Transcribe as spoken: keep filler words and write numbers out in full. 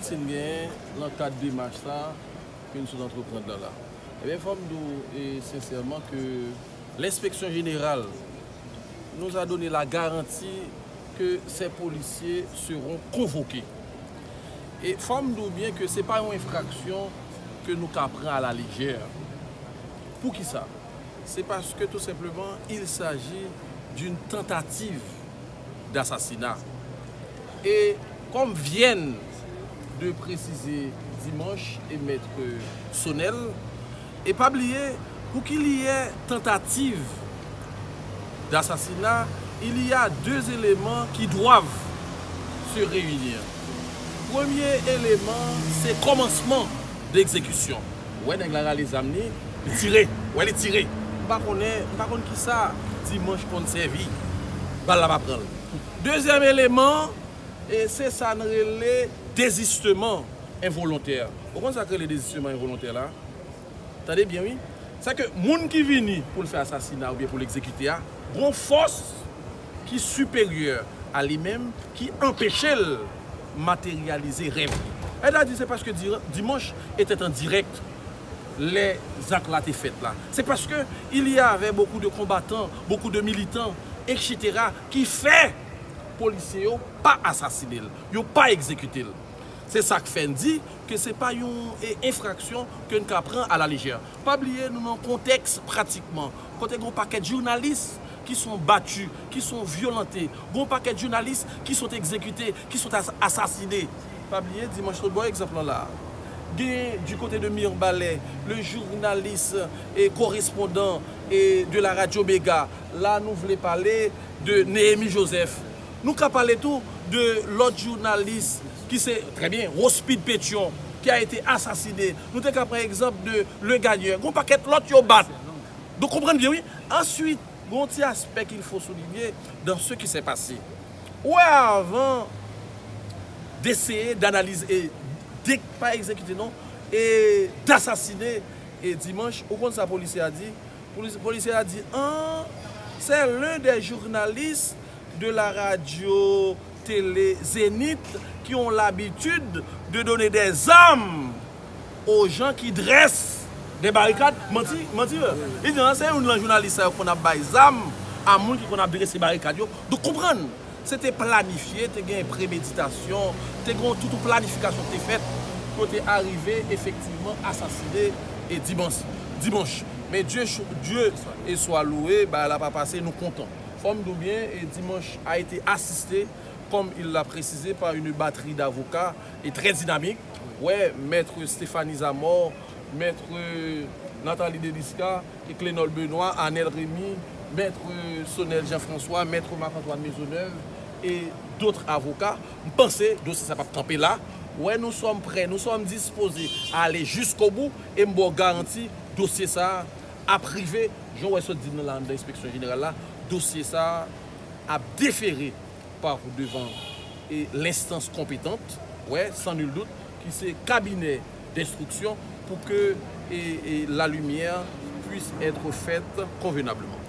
N genyen nan kad demach sa ke n sot antreprann nan la. Ebyen, fò m di w e sensèman ke l'inspection générale nous a donné la garantie que ces policiers seront convoqués. E fò m di w byen ke se pa yon enfraksyon ke nou ka pran à la légère. Poukisa? C'est parce que tout simplement il s'agit d'une tentative d'assassinat. Et comme viennent de préciser Dimanche et Maître Sonel, et pas oublier, pour qu'il y ait tentative d'assassinat, il y a deux éléments qui doivent se réunir. Premye eleman, se kòmansman d'exécution. Ou wè nèg la rale zam li, li tire. Ou wè li tire. M pa konnen, m pa konn kisa Dimanche konn sèvi. Bal la pa pran l. Dezyèm eleman, e se sa n rele dezisman envolontè. Ou konn sa k rele dezisman envolontè la? Tande byen, wi. Sa ke moun ki vini pou l fè asasina oubyen pou l egzekite a, gon fòs ki siperyè a li menm, ki anpeche l materyalize rèv li. Sètadi, se paske Di-, Dimanche était en direct lè zak la te fèt la. Se paske il y avait beaucoup de combattants, beaucoup de militants, et cetera, ki fè polisye yo pa asasine l, yo pa egzekite l. Se sa k fè n di ke se pa yon, e, enfraksyon ke n ka pran à la légère. Pa bliye, nou nan kontèks pratikman kote gen yon pakèt jounalis ki sont battus, ki sont violentés, gen yon pakèt jounalis ki sont exécutés, ki sont as-, assasinés. Pa bliye, Dimanche sot ba w egzanp lan la. Gen du côté de Mirebalais, le journaliste et correspondant et de la radio Méga. La, nou vle pale de Néhémie Joseph. Nou ka pale tou de lòt jounalis ki se, très bien, Rospide Pétion, qui a été assassiné. Nou te ka pran egzanp de Le Gagneur. Gon pakèt lòt yo bat. Donk, konprann byen, wi. Answit, gon ti aspè qu'il faut souligner dans ce qui s'est passé. Ou wè, avan d'essayer d'analyser e de, pa egzekite non, e d'assassiner e Dimanche, ou konn sa polisye a di? Polis-, polisye a di, ah, c'est l'un des journalistes de la radio télé Zénith qui ont l'habitude de donner des armes aux gens qui dressent des barricades. Manti, manti, wi. Li di, ah, se youn nan jounalis sa yo konn ap bay zam a moun ki konn ap drese barikad yo. Donk, konprann, se te planifye, te gen premeditasyon, te gen tout yon planifikasyon ki te fèt pou yo te arive efektivman asasine e Dimanche. Dimanche. Men Dye, Dye e swa louwe, bagay la pa pase, nou kontan. Fò m di w byen, e Dimanche a été assisté, comme il l'a précisé, par une batterie d'avocats et très dynamique. Ouais, Maître Stéphanie Zamor, Maître Nathalie Delisca, et Clénol Benoît, Arnel Rémy, Maître Sonel Jean-François, Maître Marc-Antoine Maisonneuve et d'autres avocats. M panse dosye sa p ap kanpe la. Ouais, nous sommes prêts, nous sommes disposés à aller jusqu'au bout, e m ba w garanti dosye sa ap rive, jan w wè sot di n nan la anndan enspeksyon jeneral la, dosye sa ap defere par devan e l'instance compétente, ouais, sans nul doute, ki se cabinet d'instruction, pour que e, e la lumière puisse être faite convenablement.